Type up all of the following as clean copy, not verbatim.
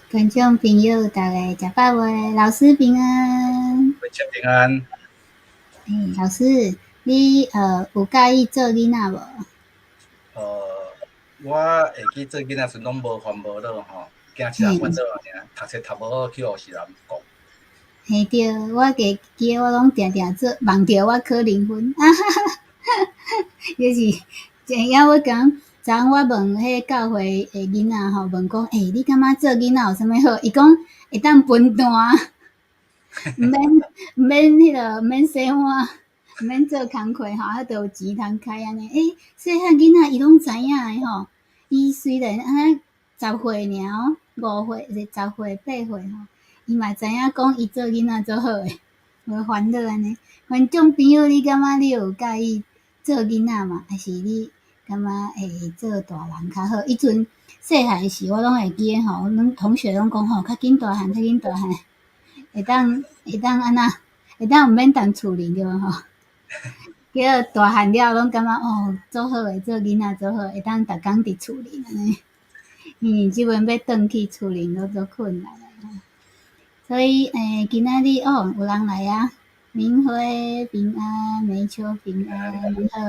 觀眾朋友，逐家食飽未？老師平安。慧平安。欸，老師，你有佮意做囡仔無？我會記做囡仔時攏無煩無惱吼，驚一項煩惱爾，讀冊讀無好去予世人講。嘿對，我會記得我攏定定做夢著我考零分，啊哈哈，就是，前影我講，昨昏我問彼教會的囡仔吼，問講，欸，你感覺做囡仔有啥物好？伊講會當分擔，毋免彼个，毋免洗碗，毋免做工課吼，啊，就有錢通開按呢。欸，細漢囡仔伊攏知影的吼，伊雖然按呢10歲爾哦，5歲、10歲、8歲吼，伊嘛知影講伊做囡仔足好的，無煩惱按呢。觀眾朋友，你感覺你有佮意做囡仔嗎？還是你感覺會做大人較好？彼陣細漢時，我攏會記得吼，阮同學攏講吼，較緊大漢，較緊大漢，會當按怎？會當毋免踮厝裡對無吼？結果大漢了，攏感覺哦，足好的，做囡仔足好，會當逐工佇厝裡按呢。因為這陣欲轉去厝裡攏足困難的吼。所以今仔日哦，有人來啊，明輝平安，梅秋平安，好。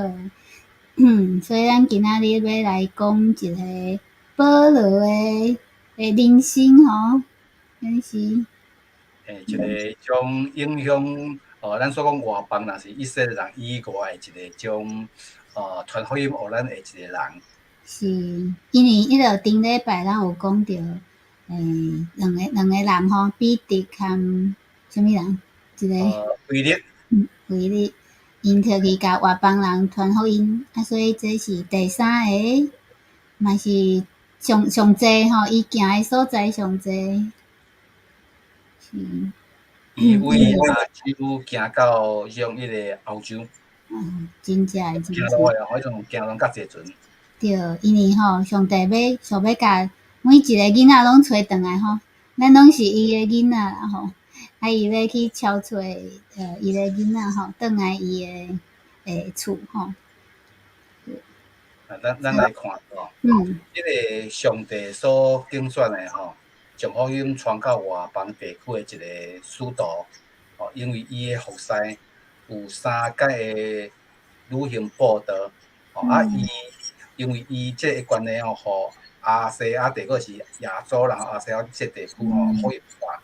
所以咱今仔日欲來講一个保羅的人生吼，敢是？欸，一个將影響，咱所講外邦，若是以色列人以外的一個將，傳福音予咱的一個人。是，因為彼个頂禮拜咱有講著，欸，兩個人吼，彼得含啥物人？一個。腓力。腓力，𪜶特去共外邦人傳福音，啊，所以這是第三个，嘛是上上濟吼，伊行的所在上濟。是。伊為亞洲行到像彼个歐洲。嗯，真正的真正。行路的吼，彼種行攏較濟船。對，因為吼，上帝欲想欲共每一個囡仔攏揣轉來吼，咱攏是伊的囡仔啦吼，啊，伊欲去敲揣伊的囡仔吼，轉來伊的厝吼。啊，咱來看吼，這个上帝所揀選的吼，將福音傳到外邦地區的一个使徒，吼，因為伊的服侍有三擺的旅行佈道，吼，啊，伊因為伊這个關係吼，予亞細亞地區是亞洲人，亞細亞這地區吼福音化，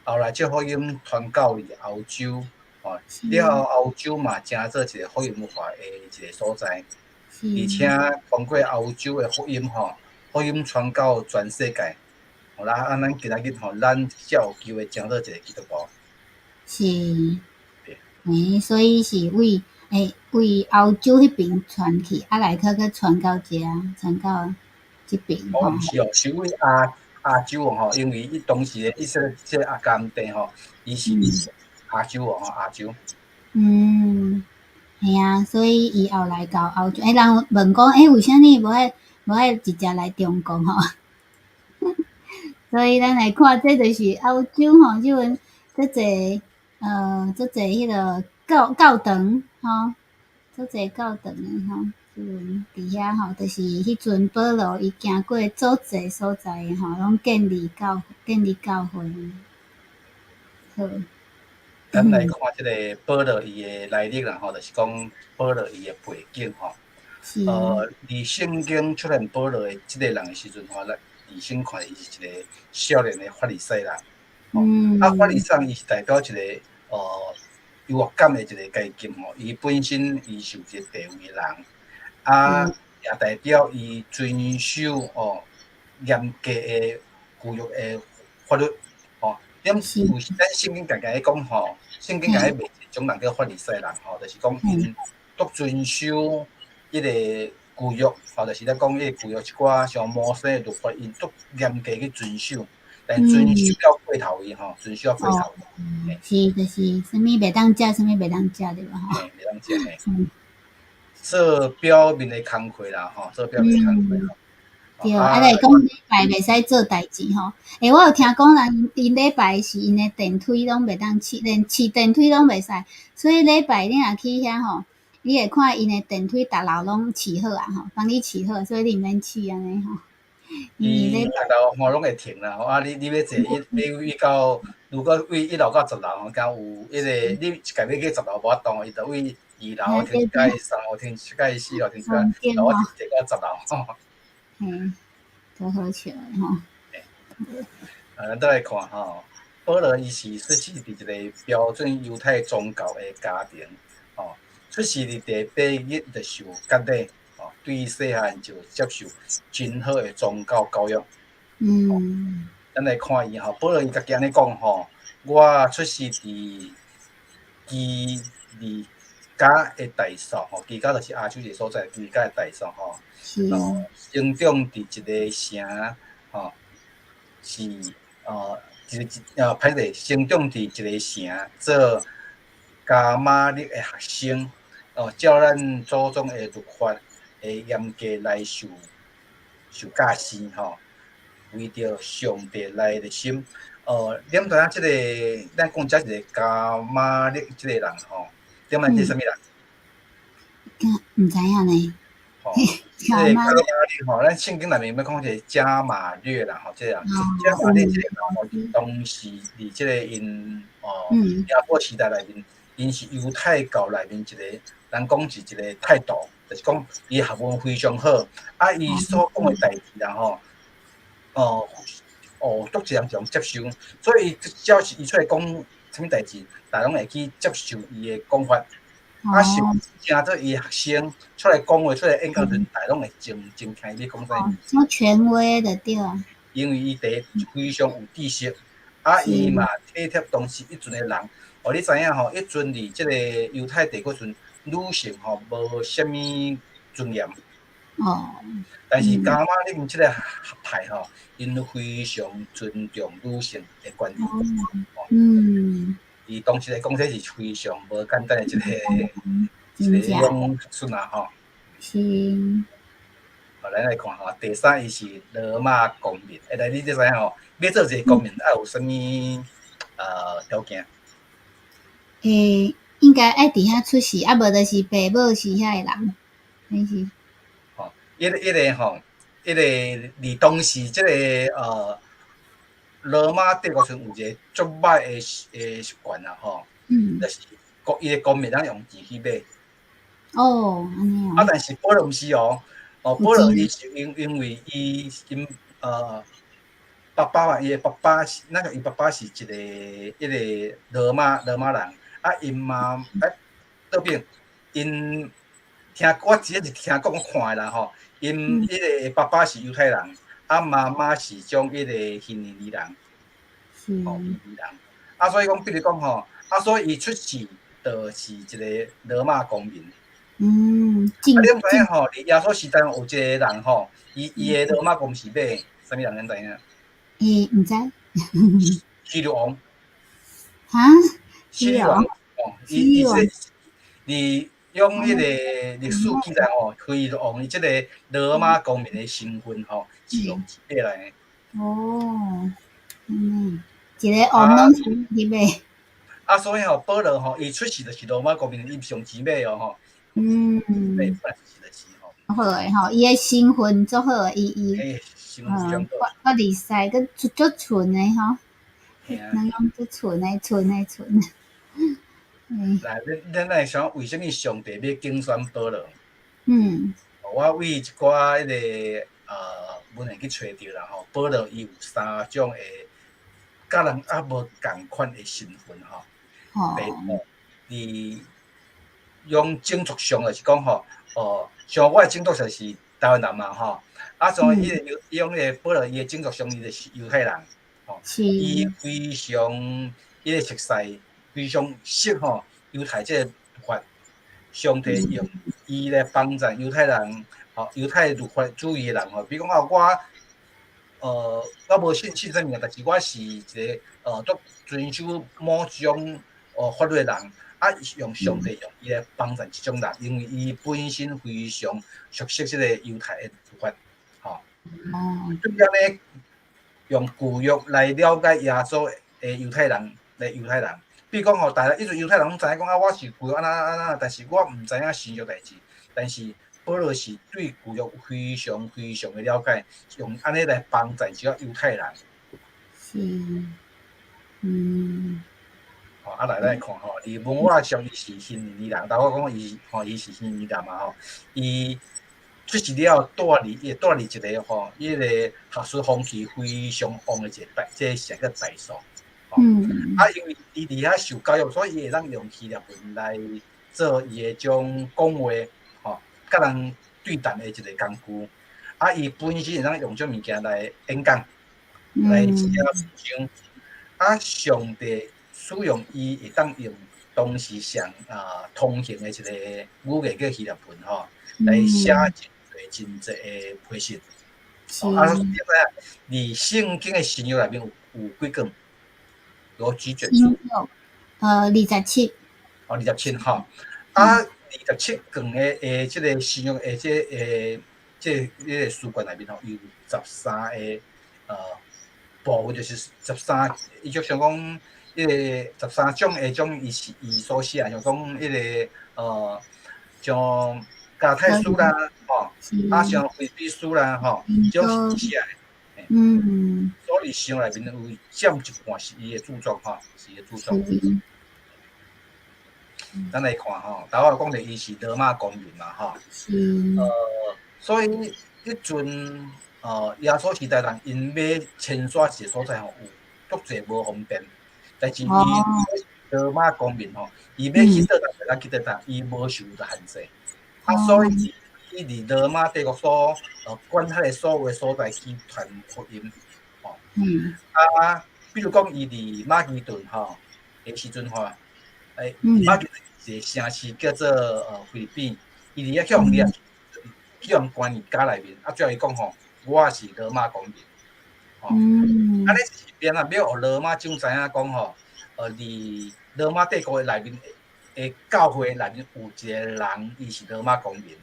後來這福音傳到去歐洲，吼，了後歐洲嘛成做一个福音化的一个所在，而且通過歐洲的福音吼，福音傳到全世界，吼，啊，咱今仔日吼，咱才有機會成做一个基督徒。是，欸，所以是為欸為歐洲彼爿傳去，啊來閣閣傳到遮，傳到這爿吼。哦，毋是哦，是為亞洲吼，因為伊當時的以色列這個亞干地吼，伊是亞洲哦，吼，亞洲。嗯，嘿啊，所以伊後來到歐洲，欸，人問講，欸，為啥物無愛直接來中國吼？所以咱來看，這就是歐洲吼，這陣足濟足濟彼个教堂吼，足濟教堂的吼，這陣佇遐吼，就是彼陣保羅伊行過足濟所在的吼，攏建立教會。好。咱來看這个保羅伊的來歷啦吼，就是講保羅伊的背景吼。佇聖經出現保羅的這个人的時陣吼，咱預先看伊是一個少年的法利賽人。啊，法利賽伊是代表一個優越感的一個階級吼，伊本身伊是有一個地位的人，啊，也代表伊遵守哦嚴格的舊約的法律吼。點有咱聖經家己講吼，聖經家己罵一種人叫法利賽人吼，就是講𪜶足遵守彼个舊約，吼，就是咧講彼個舊約一寡像摩西的律法，𪜶足嚴格去遵守。但遵守到過頭去吼，遵守到過頭。是，就是啥物袂當食，啥物袂當食對無吼？嘿，袂當食嘿。做表面的工課啦，吼，做表面的工課。對，啊，來講禮拜袂使做代誌吼。欸，我有聽講人𪜶禮拜是𪜶的電梯攏袂當試，連試電梯攏袂使。所以禮拜你若去遐吼，你會看𪜶的電梯逐樓攏試好啊吼，幫你試好，所以你毋免試按呢吼。伊六樓吼攏會停啦，啊你欲坐一欲位到，如果位1樓到10樓吼，敢有彼個你一家欲去十樓無法度，伊就位二樓停一擺，三樓停一擺，四樓停一擺，我坐到十樓吼。嘿，足好笑的吼。啊，咱倒來看吼，保羅伊是出世佇一個標準猶太宗教的家庭，吼，出世佇第八日就受割禮，吼，對細漢就接受真好的宗教教育。咱來看伊吼，保羅伊家己按呢講吼，我出世佇基利家的大數，吼，基加就是亞洲一個所在，基利家的大數吼，成長佇一個城，吼，是一個歹勢，成長佇一個城做迦瑪列的學生，哦，照咱祖宗的律法的嚴格來受教示吼，為著上帝來熱心。你毋知影這個，咱講這一個迦瑪列這個人吼，點仔這啥物人？毋知影呢。吼，這個迦瑪列吼，咱聖經內面欲講一個迦瑪列啦吼，這個人，迦瑪列這個人吼，當時佇這個𪜶哦耶穌時代內面，𪜶是猶太教內面一個，人講是一個泰斗，就是講伊學問非常好，啊，伊所講的代誌啦吼，足濟人就接受，所以只要是伊出來講啥物代誌，大家攏會去接受伊的講法。啊，是誠做伊學生出來講話，出來演講時，大家攏會靜靜聽伊講啥物。什權威的對啊。因為伊第一非常有知識，啊，伊嘛體貼當時彼陣的人。哦，你知影吼？彼陣佇這個猶太帝國時陣，女性吼無啥物尊嚴。但是迦瑪列這個學派吼，𪜶非常尊重女性的權利。伊當時來講，這是非常無簡單的一個種學術啊吼。好，咱來看吼，第三伊是羅馬公民。欸，來，你這知影吼？欲做一個公民愛有啥物條件？欸，應該愛佇遐出世，啊無就是爸母是遐的人，還是？吼，彼個吼，彼個佇當時這個羅馬帝國時陣有一個足歹的習慣啦吼，就是國伊的公民通用錢去買。哦，按呢哦。啊，但是保羅毋是哦，哦，保羅伊是因為伊𪜶爸爸嘛，伊的爸爸是那個伊爸爸是一個彼個羅馬人，啊，𪜶媽欸，倒轉，𪜶聽我只是聽講我看的啦吼，𪜶彼個爸爸是猶太人，啊，媽媽是種彼個希利尼人，吼，希利尼人，啊，所以講，比如講吼，啊，所以伊出世就是一個羅馬公民。啊，你毋知影吼？佇耶穌時代有一個人吼，伊的羅馬公民是買啥物人？咱知影？欸，毋知。希律王。哈？希律王哦，伊這佇用彼個歷史記載吼，希律王伊這個羅馬公民的身份吼，是用錢買來的。哦，一個王攏是去買。啊，所以吼，保羅吼，伊出世就是羅馬公民，伊毋是用錢買哦吼。本來就是吼。好的吼，伊的身份足好的，伊法利賽閣足足純的吼，人講足純的，純的純。來，咱來想為啥物上帝欲揀選保羅？我為一寡彼個文獻去揣著啦吼，保羅伊有三種的，佮人猶無仝款的身份吼。第一，佇用種族上就是講吼，哦，像我的種族就是台灣人嘛吼，啊，像彼個用彼個保羅伊的種族上，伊就是猶太人，吼，伊非常彼個熟悉，非常熟吼猶太這個律法，上帝用伊來幫助猶太人，吼，猶太律法主義的人吼，比如講啊，我無信啥物件，但是我是一個足遵守某種法律的人。啊，用上帝用伊來幫助這種人，因為伊本身非常熟悉這個猶太的律法，吼。對按呢，用舊約來了解耶穌的猶太人的猶太人，比如講吼，大家彼陣猶太人攏知影講啊，我是舊約按怎按怎，但是我毋知影新約代誌。但是保羅是對舊約非常非常的了解，用按呢來幫助這個猶太人。吼，啊來來看吼，佇文化上伊是希利尼人，頭我講伊吼，伊是希利尼人嘛吼，伊出世了後，蹛佇一個吼，彼個學術風氣非常旺的一個大，這個城叫大數。啊，因為伊佇遐受教育，所以伊會當用希臘文來做伊的種講話，吼，佮人對談的一個工具。啊，伊本身會當用這物件來演講，來寫文章。啊，上帝使用伊會當用當時上啊通行的一個語言叫希臘文吼，來寫真濟真濟的批信。啊，你知影，佇聖經的新約內面有幾卷？有幾卷書？27。哦，二十七吼。啊，二十七卷的這個新約的這個這個書卷內面吼，有13個部分，就是十三，伊就像講，彼個十三種的種，伊是伊所寫，像講彼個像加拉太書啦，吼，啊像腓立比書啦，吼，這種是伊寫的。所以新約內面有佔一半是伊的著作，吼，是伊的著作。咱來看吼，頭仔講著伊是羅馬公民嘛，吼。所以彼陣耶穌時代人𪜶欲遷徙一個所在吼，有足濟無方便。但是伊羅馬公民吼，伊欲去佗佗就會當去佗佗，伊無受著限制。啊，所以伊佇羅馬帝國所管轄的所有的所在去傳福音，吼。啊，比如講伊佇馬其頓吼的時陣吼，馬其頓一個城市叫做腓立比，伊佇遐去予掠，去予關佇監內面，啊，最後伊講吼，我是羅馬公民，吼。按呢是變啊，欲予羅馬政知影講吼，佇羅馬帝國的內面的教會內面有一個人，伊是羅馬公民。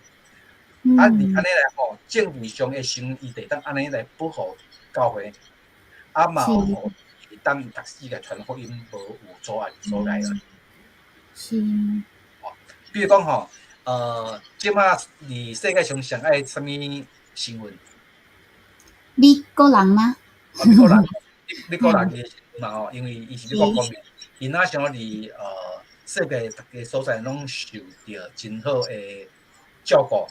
啊，佇按呢來吼，政治上的身份，伊就會當按呢來保護教會，啊嘛予會當逐世界傳福音無有阻礙所在啦。吼，比如講吼，這馬佇世界上上愛啥物身份？美國人嗎？美國人，美國人的身份嘛吼，因為伊是美國公民，伊若像佇世界逐个所在攏受著真好的照顧，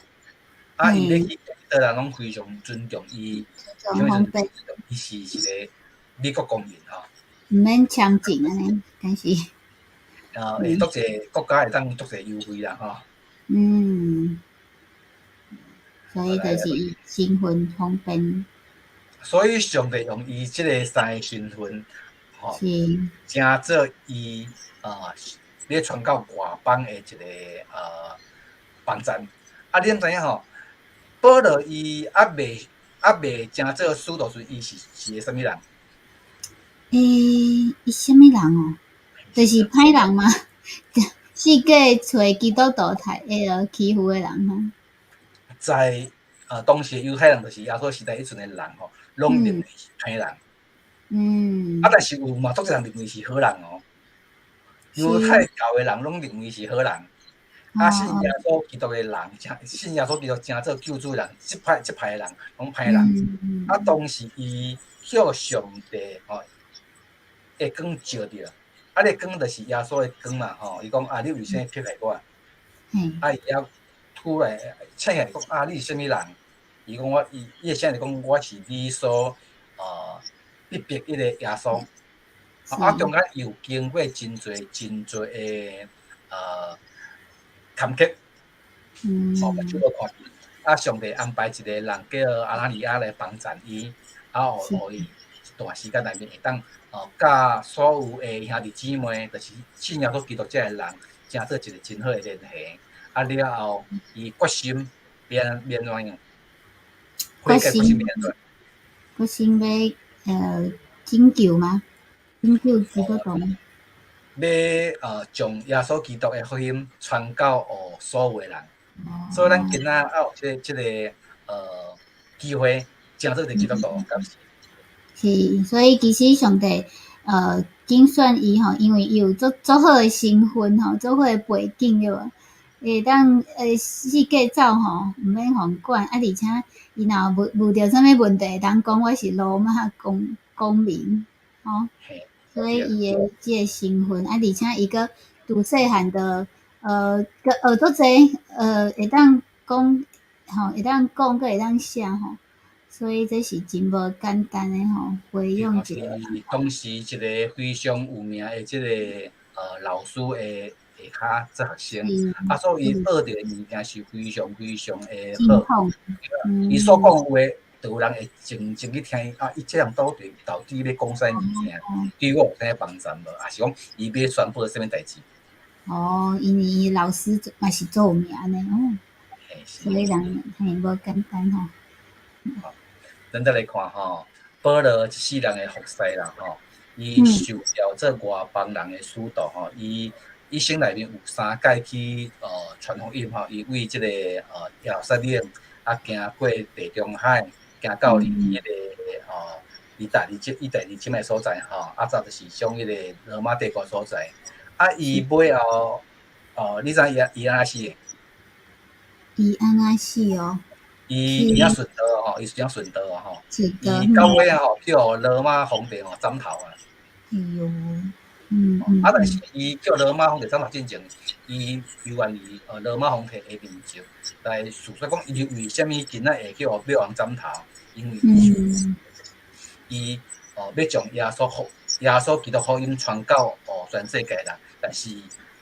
啊，伊欲去佗人攏非常尊重伊，伊是一個美國公民吼。毋免簽證按呢，敢是？會足濟國家會當足濟優惠啦，吼。所以就是身份方便。所以上帝用伊這個三個身份，吼，成做伊咧傳到外邦的一個幫贊。啊，你知影吼？保羅伊猶未成做使徒時，伊是一個啥物人？欸，伊啥物人哦？就是歹人嗎？四界揣基督徒刣彼个欺負的人吼。在當時猶太人，就是耶穌時代彼陣的人吼，攏認為是歹人。啊，但是有嘛足濟人認為是好人哦。猶太教的人攏認為是好人，啊，信耶穌基督的人，信耶穌基督成做救主的人，這派的人攏歹人。啊，當時伊予上帝吼，的光照著，啊，彼光就是耶穌的光嘛吼。伊講啊，你為啥物迫害我？啊，伊遐突然醒起來講啊，你是啥物人？伊講我伊伊的聲就講我是你所逼迫彼個耶穌。啊，中間又經過真濟真濟的坎坷，吼，目睭無看見。啊，上帝安排一個人叫亞拿尼亞來幫贊伊，啊，予伊一段時間內面會當佮所有的兄弟姊妹，就是信耶穌基督這个人，成做一個真好的聯繫。啊，了後伊決心欲按怎樣？決心決心欲拯救嗎？拯救基督徒？欲將耶穌基督的福音傳到予所有的人。所以咱今仔有這個機會，成做一個基督徒，敢是？是，所以其實上帝揀選伊吼，因為伊有足足好的身份吼，足好的背景對無？會當四界走吼，毋免予人管，啊而且伊若有遇著啥物問題，會當講我是羅馬公民，吼。所以伊的這个身份，啊，而且伊閣拄細漢就閣學足濟，會當講吼，會當講，閣會當寫吼，所以這是真無簡單的吼，培養一個是當時一個非常有名的這個老師的下骹做學生，啊，所以伊學著的物件是非常非常的好。伊所講話，就有人會靜靜去聽伊，啊，伊這人到底欲講啥物件？對我有啥幫助無？抑是講伊欲宣布啥物代誌？哦，因為伊老師嘛是足有名的哦，所以人嘿無簡單吼。好，咱再來看吼，保羅一世人的服侍啦吼，伊受召做外邦人的使徒吼，伊一生內面有三擺去傳福音吼，伊為這个耶路撒冷啊行過地中海，行到佇彼个意大利這个所在吼，啊，再就是上彼个羅馬帝國所在。啊，伊尾後，你知伊按怎死的？伊按怎死哦？伊伊殉道吼，伊是怎殉道吼？伊到尾吼，去予羅馬皇帝吼斬頭啊！哎喲，啊，但是伊叫羅馬皇帝斬頭進前，伊猶願意羅馬皇帝的面前來訴說講，伊為啥物今仔會去予欲予人斬頭？因為伊欲將耶穌基督福音傳到全世界人，但是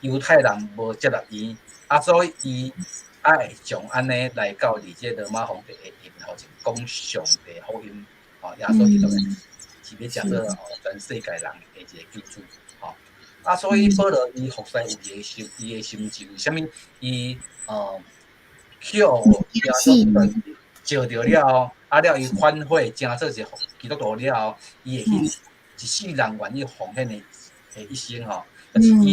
猶太人無接納伊，啊，所以伊愛將按呢來到佇這羅馬皇帝的面頭前講上帝福音，吼，耶穌基督是欲成做全世界人的一個救主，吼。啊，所以保羅伊服侍有伊的心，伊的心志，為啥物？伊去予耶穌基督召著了後，啊了伊反悔，成做一個基督徒了後，伊會去一世人願意奉獻的一生吼。但是伊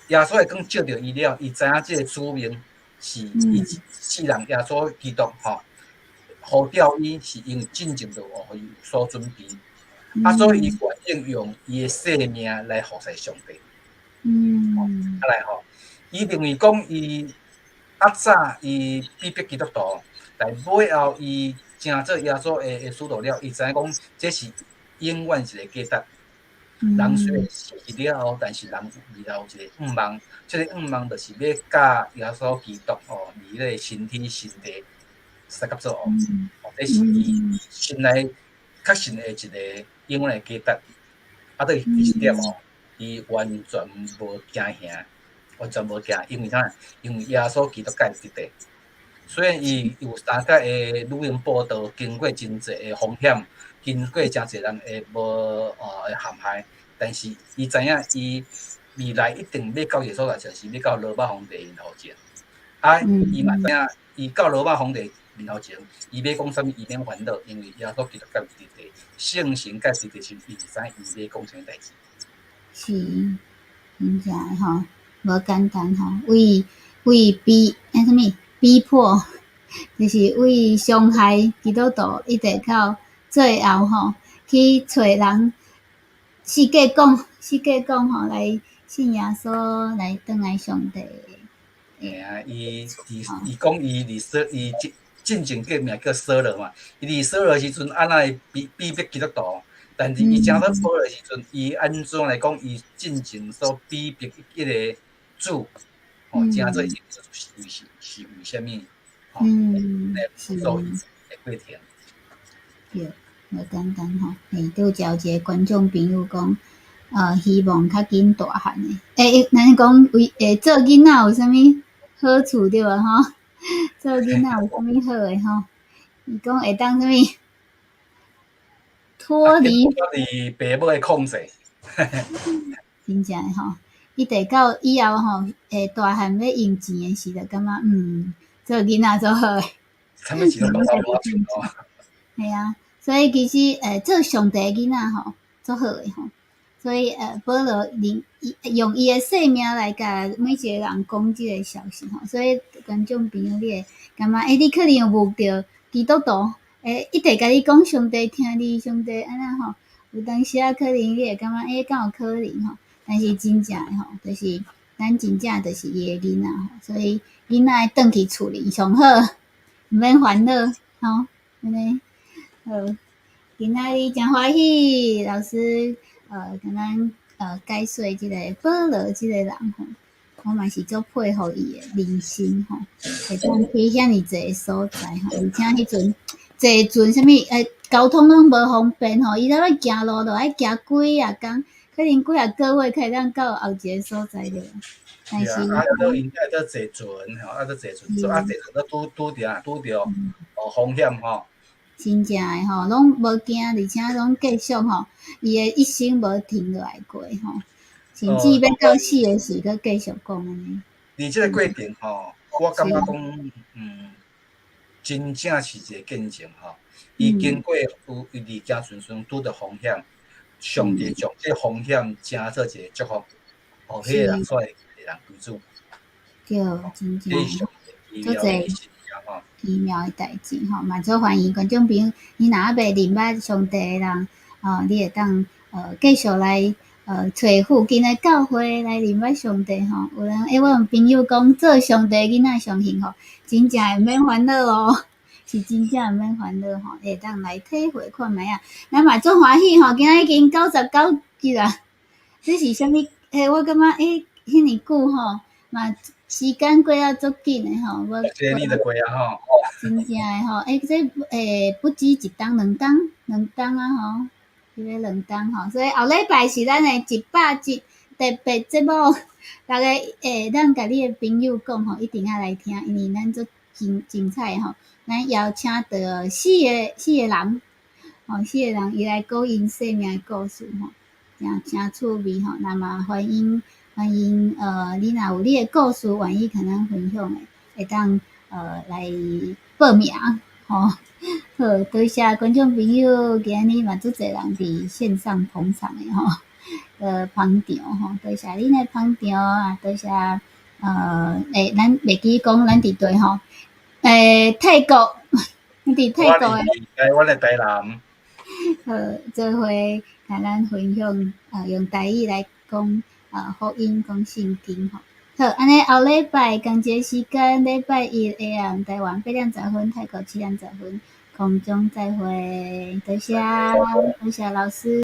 耶穌會講召著伊了，伊知影這個使命是伊一世人耶穌基督吼，呼召伊是因為進前就予伊有所準備，啊，所以伊願意用伊的性命來服侍上帝。啊來吼，伊認為講伊較早伊逼迫基督徒，但尾後伊成做耶穌的使徒了，伊知影講這是永遠一個價值。人雖然死去了後，但是人未來有一個願望，這個願望就是欲佮耶穌基督吼，佇咧新天新地相佮做王。哦，這是伊心內確信的一個永遠的價值。啊，對一點哦，伊完全無驚嚇，完全無驚，因為啥？因為耶穌基督佮伊佇咧。雖然伊有三擺的旅行佈道，經過真濟的風險，經過誠濟人的無陷害，但是伊知影伊未來一定欲到一個所在，就是欲到羅馬皇帝面頭前。啊，伊嘛知影，伊到羅馬皇帝面頭前，伊欲講啥物，伊免煩惱，因為耶穌基督佮伊佇咧，聖神佮伊佇咧時，伊就知伊欲講啥物代誌。是，真正的吼，無簡單吼，為為逼欸啥物逼迫，就是為傷害基督徒，一直到最後吼，去揣人四界講，四界講吼，來信耶穌，來轉來上帝。嘿啊，伊伊伊講伊佇掃伊進進前叫名叫掃羅嘛，伊佇掃羅時陣按怎會逼迫基督徒，但是伊成做保羅時陣，伊按怎來講？伊進前所逼迫彼個主，吼，成做是是是為啥物？吼，來做伊的過程。對，無簡單吼。嘿，拄才有一個觀眾朋友講，希望較緊大漢的。欸，咱講為做囡仔有啥物好處對無吼？做囡仔有啥物好的吼？伊講會當啥物脫離脫離爸母的控制。真正的吼，一直到以後吼，大漢欲用錢的時，就感覺做囡仔足好的。啥物錢攏爸爸媽媽出哦。嘿啊，所以其實做上帝的囡仔吼，足好的吼。所以保羅用用伊的性命來共每一個人講這個消息吼。所以觀眾朋友，你會感覺欸，你可能有遇著基督徒，一直共你講上帝疼你，上帝按怎吼？有當時仔可能你會感覺欸，敢有可能吼？但是真正的吼，就是咱真正就是伊的囡仔吼，所以囡仔愛轉去厝裡上好，毋免煩惱吼，按呢好。今仔日誠歡喜，老師共咱解說這個保羅這個人吼，我嘛是足佩服伊的人生吼，會當去遐爾濟所在吼，而且彼陣坐船啥物交通攏無方便吼，伊若欲行路就愛行幾仔工，可能幾仔個月才會當到後一個所在對無？但是啊，都𪜶愛做坐船吼，啊，做坐船，啊，坐船都拄拄著拄著風險吼。真正的吼，攏無驚，而且攏繼續吼，伊的一生無停落來過吼，甚至欲到死的時，閣繼續講按呢。佇這個過程吼，我感覺講，真正是一個見證吼。伊經過有伊佇行船時拄著風險，上帝將這個風險成做一個祝福，予彼個人煞會人歸主。對，真正。足濟奇妙的代誌吼，嘛足歡迎觀眾朋友，你若猶未認捌上帝的人，哦，你會當繼續來揣附近的教會來認捌上帝吼。有人我有朋友講，做上帝囡仔上幸福，真正會免煩惱哦，是真正毋免煩惱吼，會當來體會看覓仔。咱嘛足歡喜吼，今仔已經99集啦。這是啥物？我感覺彼爾久吼，嘛時間過啊足緊的吼。我這年就過啊吼。真正的吼，這不止一冬兩冬，兩冬啊吼，這個兩冬吼，所以後禮拜是咱的100集特別節目，逐家會當共你的朋友講吼，一定愛來聽，因為咱足精精彩吼。咱邀請著四個人，吼，四個人伊來講𪜶生命的故事吼，誠誠趣味吼。那麼歡迎歡迎，你若有你的故事願意共咱分享的，會當來報名吼。好，多謝觀眾朋友，今日嘛足濟人佇線上捧場的吼，捧場吼，多謝恁的捧場啊，多謝咱袂記講咱佇佗吼，泰國，佇泰國的，台灣的台南，好，做伙共咱分享，用台語來講福音，講聖經吼。好，按呢後禮拜仝一個時間，禮拜一下暗台灣8點10分，泰國7點10分，空中再會，多謝，多謝老師。